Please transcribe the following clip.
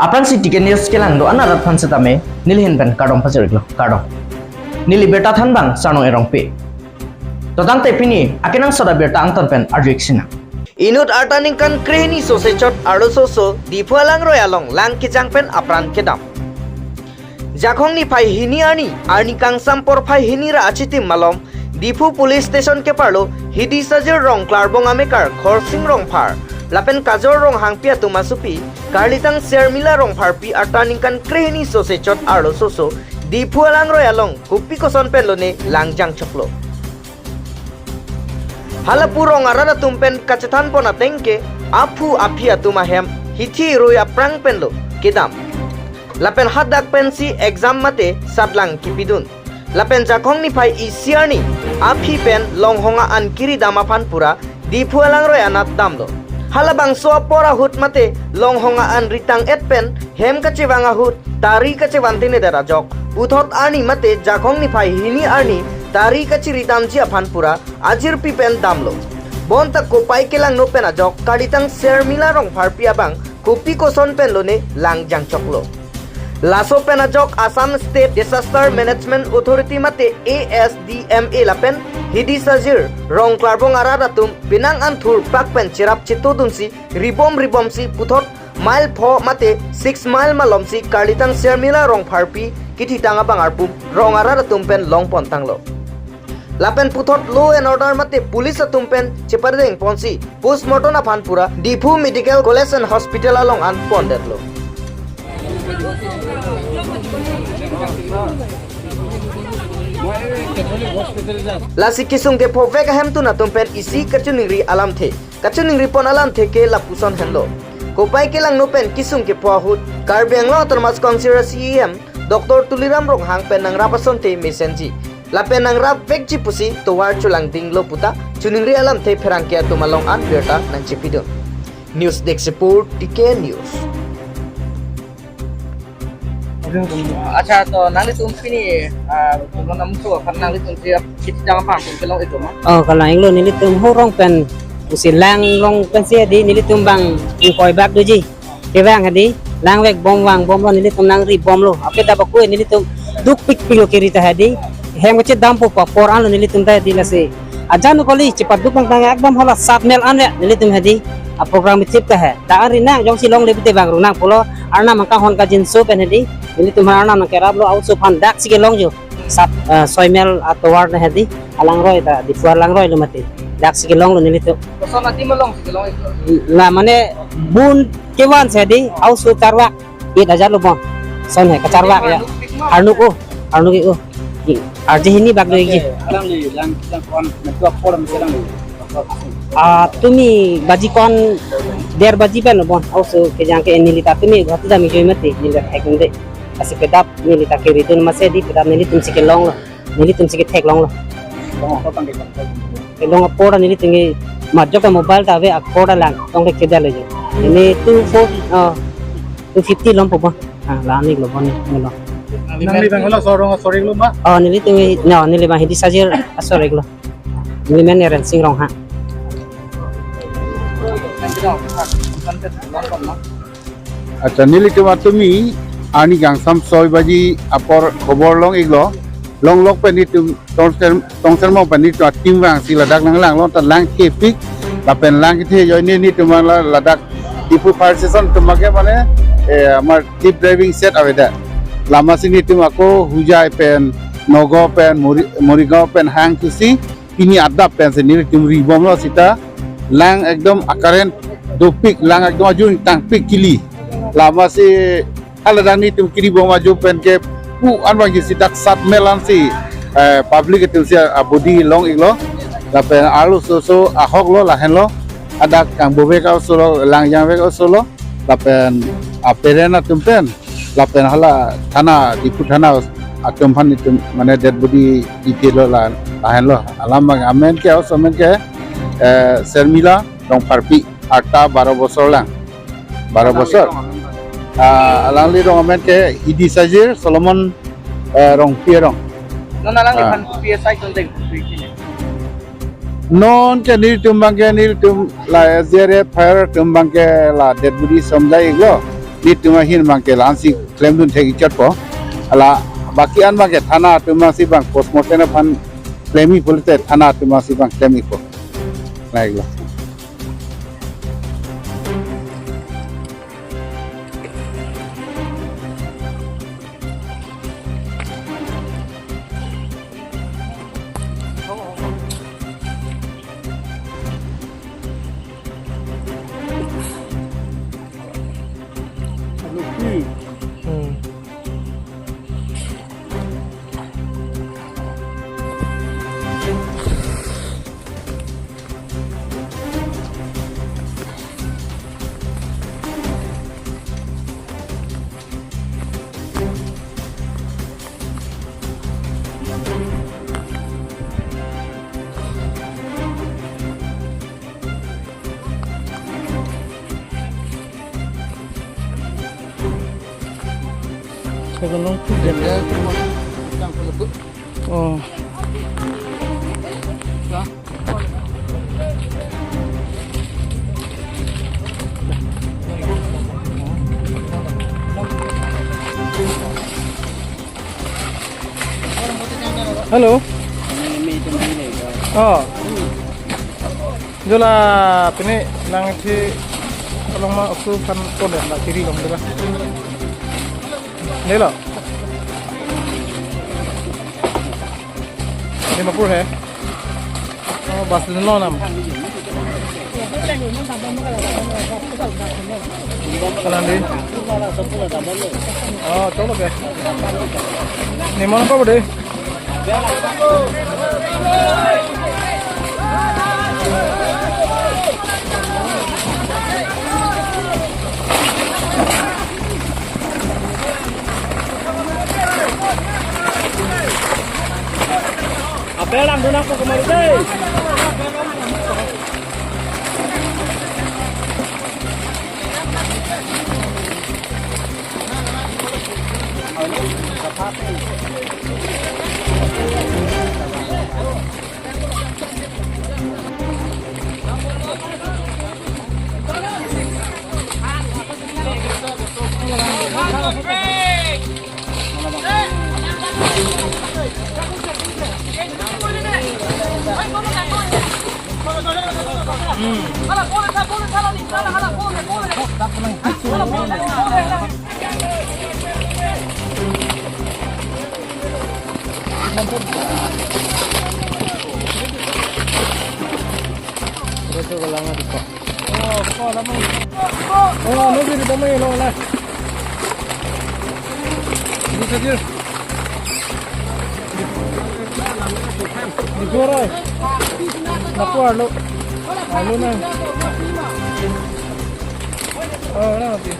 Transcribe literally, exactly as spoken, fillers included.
Aphrangsi T K News kelang do-an arat aphan setame neli ahin pen kardom pajir-iklo, kardom. Neli birta thanbang Sarnong Erongpi. To tangte pini akenangsot abirta angton pen arju-ik sinang. Inut arta ningkan krehini sose chot arloso so Diphu alangroi along lang kejang pen apran kedam. Jakhong niphai hini arni, arni kangsam porphai hini ra achitim malom, Diphu Police Station keparlo Hidi Sajir Rong Klarbong amekar Khorsing Rongphar lapen Kajor Ronghangpi atum asopi, karlitang Sermila Rongpharpi arta ningkan krehini sose chot arloso so Diphu alangroi along kopi koson pen lone lang jangchoklo. Halapu rong arat atum pen kachethan pon ateng ke aphu aphi atum ahem hithi rui aphrang penlo kedam. Lapen hadak pensi exam mate satlang kipidun. Lapen Jakhong niphai isi arni aphi pen longhong a-an kiri dam aphan pura Diphu alangroi anat damlo. Halabangso apor ahut mate longhong a-an ritang et pen hem kachevang ahut tari kachevan tene det ajok, puthot arni mate Jakhong niphai hini arni tari kachiri damji aphan pura ajirpi pen damlo. Bonta kopai kelangno pen ajok karlitang Sermila Rongpharpi abang kopi koson pen lone lang jangchoklo. Laso pen ajok Assam State Disaster Management Authority mate A S D M A lapen Hidi Sajir Rong Klarbong arat atum penang an thurpak pen cherap chetodunsi ribom ribomsi puthot mile pho mate six mile malomsi karlitang Sermila Rongpharpi kithitang abang arpum rong arat atum pen long pon tanglo. Lapen puthot law and order mate police atum pen chepadeng ponsi postmortem aphan pura Diphu Medical College and Hospital along an pondetlo. Lasi kesung kephovek ahemtun atum pen isi kachiningri alamthe. Kachiningri pon alamthe ke lapuson henlo. Kopai kelangno pen kesung kepho ahut Karbi Anglong Autonomous Council C E M Doctor Tuliram Ronghang pen nangrap asonte mesenji. Lapen nangrap vekji pusi tovar cholangdinglo puta chiningri alamthe pherangke atum along an birta nangchepidun. News Desk Report, T K News. Accha, to nanglitum pini, ah, tumon amuso aphan nanglitum si kithitang aphan tum kelong-iklo ma? Oh, kelong-iklo, nelitum horong pen, pusi lang rong pensi hedi nelitum bang ingkoi bak doji. Kevang hedi, langvek bom vangbomlo, nelitum nangri bomlo. Aphi ta baku nelitum dukpikpiklo kiri ta hedi. Hem kachedampo apor anlo nelitum ta hedi lasi. Ajan kali chepaduk tangtang ekdom hala sat mel an le nelitum hedi. A program thip ta he. Dak an ri nang jongsi longle pute bang ru nang pulo. Arnam angkang hon kajinso pen hedi. Nelitum arnam nangkeraplo, a-oso aphan daksi kelong jo. Sat, eh, soi mel atovar ta hedi. Alangroi ta, Diphu alangroilo mati. Daksi kelonglo nelitum. Koson adim alongsi kelong-iklo? La mane bun kevan si hedi, a-oso charvak. It ajar lo bon. Son he, kacharvak ya. Arnuk o, arnuk o. Arje hini bak do igi. Alangli lang, lang kon, mentu apor mesti alangli. Ah, tumi baji kon der baji pen lo bon. A-oso kejang ke neli ta tumi Guwahati dam ijoi mati, neli ta thek de. Asi pedap neli ta kiri dun masi hedi pedap nelitum si kelonglo. Nelitum si ketheklonglo. Long apor ta nelitum ke majok ta mobile ta ave apor ta lang tong ke kedalo jo. Ini two four, oh, two fifty lom po ba. Ah, la-an-iklo bon ni lo. Nangli bang hala sorong asoriklo ma? Oh, nelitum ke, no, neli bang Hidi Sajir asoriklo. Neli men Rensing Ronghang. Accha, nelitum atumi arni kangsam soi baji apor khobor long-iklo. Longlok pen nelitum tongser, tongser mo pen nelitum a-team vangsi ladak nanglanglo, ta lang kepik lapen lang kethe ajoine nelitum la ladak Diphu Fire Station atum abangke mane, eh, amar jeep driving set avedet. Lamasi nelitum ako Hojai pen, Nagaon pen, Mori-, Morigaon pen hang thusi pini adap pensi nelitum ribomlo seta lang ekdom a-current dopik, lang ekdom ajun tangpik kili. Lamasi hala dan nelitum kiribom ajo pen ke pu an bang jisi dak sat mel ansi, eh, public atumsi abodi long-iklo. Lapen arloso so ahoklo lahenlo. Hadak kangbovek a-oso lo, lang jangvek a-oso lo. Lapen a-parent atum pen, lapen hala thana, Diphu thana atum aphan nelitum mane dead body dipilo la, lahenlo. Alam bang amen ke, a-oso amen ke, eh, Sermila Rongpharpi, arta baro bosor lang. Baro bosor. Ah, alangli rong amen ke Hidi Sajir Solomon, eh, Rongpi arong. Non alangliphan, ah, kopi asai tun deng kopi kini? Non ke nelitum abangke nelitum la S D R F fire atum abangke la dead body somjai-iklo. Netum ahin abangke la-ansi klemdun thek-ik chotpo. Hala baki an abangke thana atum abangsi bang postmortem aphan klem-ik pulote thana atum abangsi bang klem-ikpo. Lahelo. Hmm. Oh. Hello. Oh. Jo la pini nangthi along ma osu kan ko le la kiri long dela. Nelo. Dimapur he. Oh, bus dunlo nam. Kalang di. Oh, cholo ke. Nimon ko bede. Apel lang dun ako kemari deh. Oh, no, no, no, no, no. Diphu arai. Lapu arlo. Arlo na. Oh, na, okay.